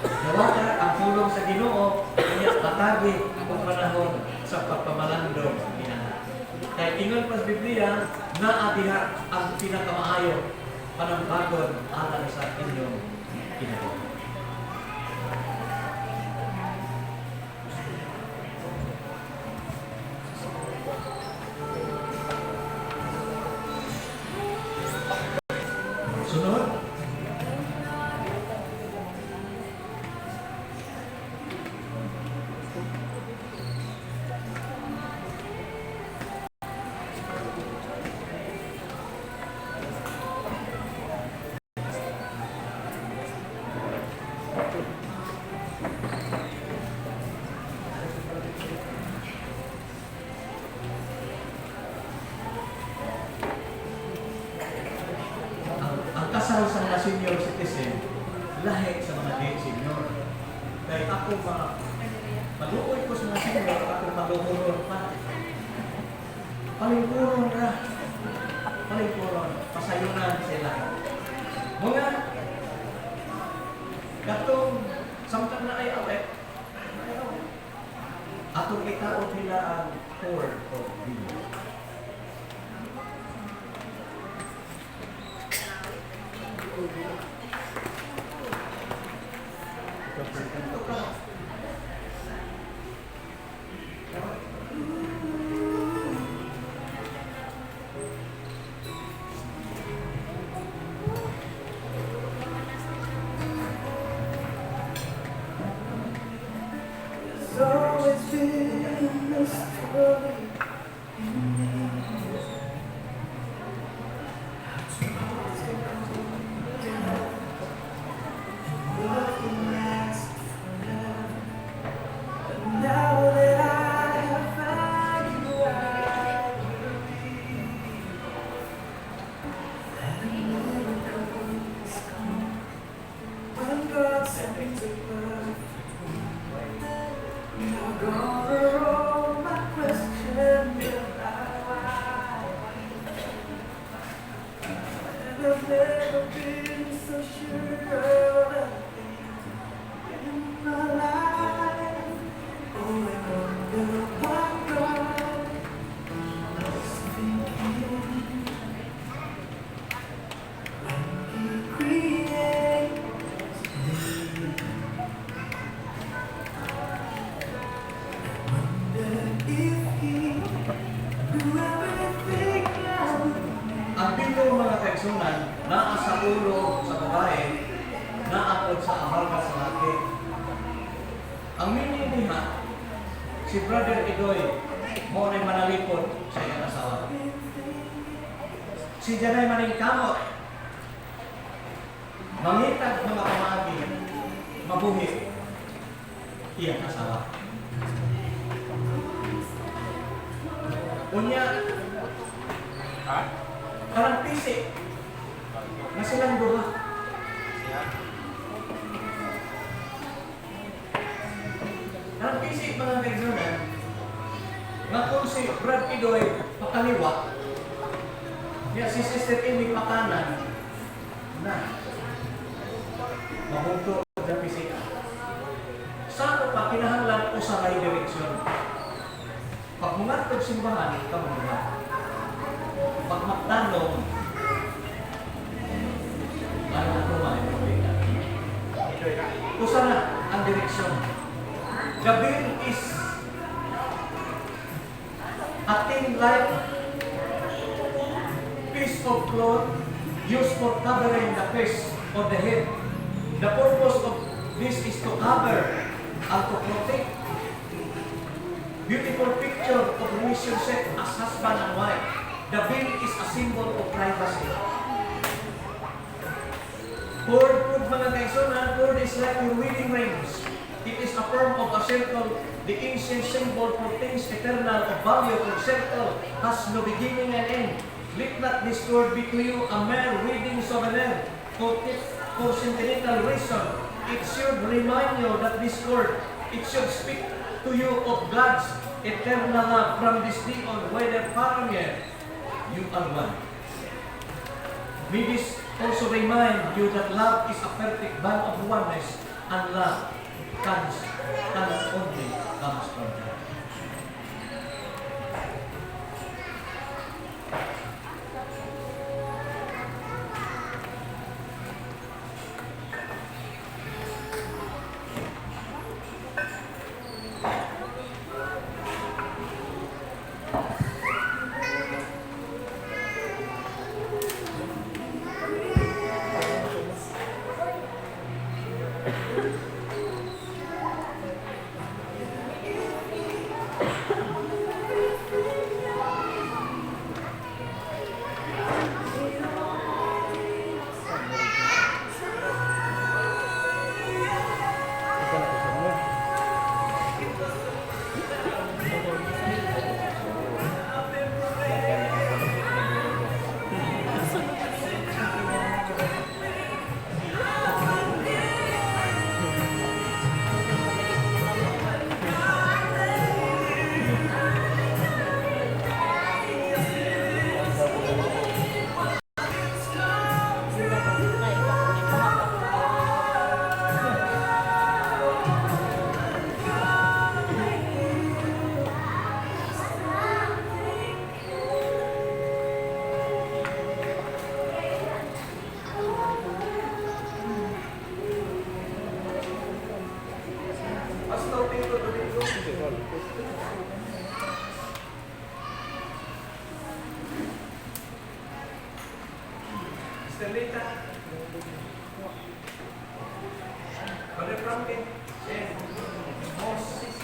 [SPEAKER 5] Dawata ang pulong sa Ginoo, kanya patagi ang panahon sa pagpamalandong ginana. Kay ingon pa sa Biblia, naa diha ang pinakamaayo panambagon alang sa inyong kinabuhi. Sunod. Ang kasal sa mga senior citizen, lahi sa mga di senior. Kay ako maluoy ko sa mga senior, ako maluhuron pa. Palingkuron ra. Palingkuron. Pasayunan sila. Mga katong samtang na ay awet, atong itaod nila ang horn of vino.
[SPEAKER 8] There's always been a story in me. How trials can come down and love can last forever. But now that I have found you, I believe that a miracle is come when God sends a perfect one. Now gone are all my questions about why. And I've never been so sure of anything in my life. Oh, I wonder what God was thinking when He created me. Wonder if He knew everything I would
[SPEAKER 5] Ang pito, mga kaigsunan, naa sa ulo sa babae, naa pod sa abalga sa laki. Ang meaning diha, si Brother Idoy, mo na'y manalipod sa iyang asawa. Si Janay maningkamot, mangitag mga pamaagi, mabuhi iyang asawa. Unya, karang pisi na silang duha. Karang pisi, mga kaigsunan, nga kung si Brad Idoy pakaliwa, ya si Sister Amy pakanan, na. Pahugto sa PCA. Sa pa kinahanglan usa kay direksyon. Pag mungadtog simbahan, kamo na. Pag magtanong, ano na ito man? Usa na ang direksyon. The veil is a thin light piece of cloth used for covering the face or the head. The purpose of this is to cover and to protect. Beautiful picture of relationship as husband and wife. The veil is a symbol of privacy. Cord, cord mga kaigsuonan, cord is like your wedding rings. It is a form of a circle, the ancient symbol for things eternal of value, for circle has no beginning and end. Let not this cord be to you a mere wedding souvenir for sentimental reason. It should remind you that this cord, it should speak to you of God's eternal love from this day on, whether far or near, you are one. May this also remind you that love is a perfect bond of oneness and love can only comes from God. Pastor Tito Domingo. Mr. Lita. Brother Franklin. And Moses.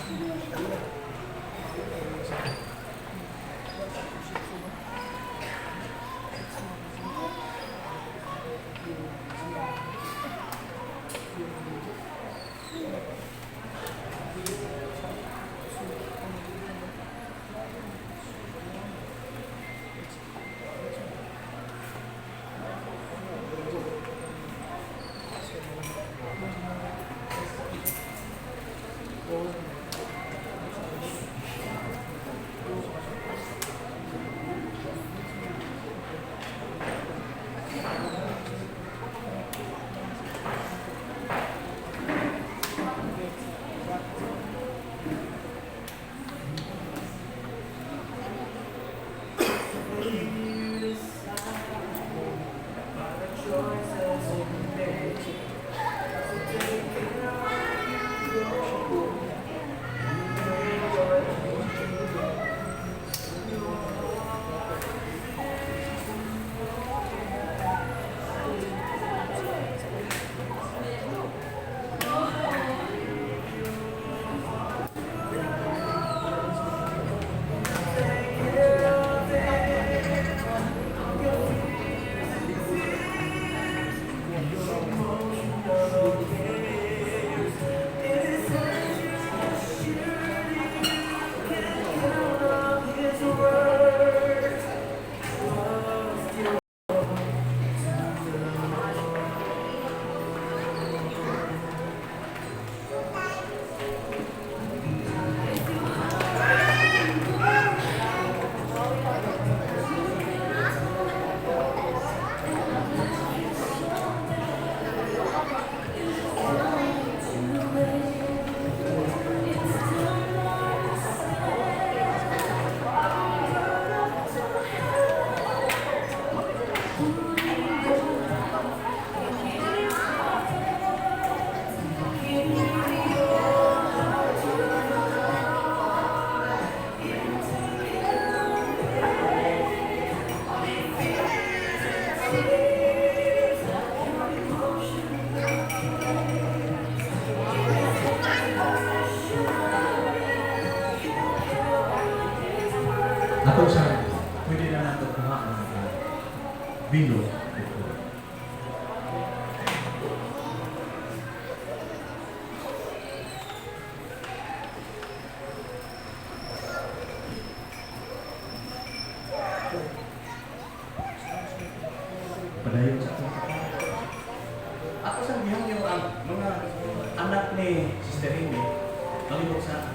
[SPEAKER 5] Bilog Bukod. Padayon sa akong kapatid. Ako sa gihangyo ang mga anak ni Sister Amy, malibot sa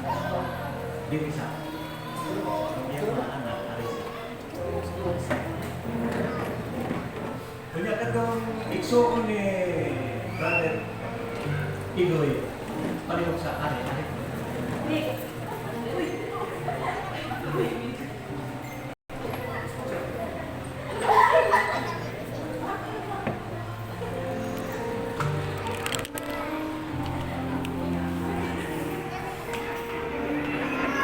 [SPEAKER 5] diri sa ang iyang mga anak ari sa. Kunya katong igsuon ni Brother Iloy, palihog sa ari ari.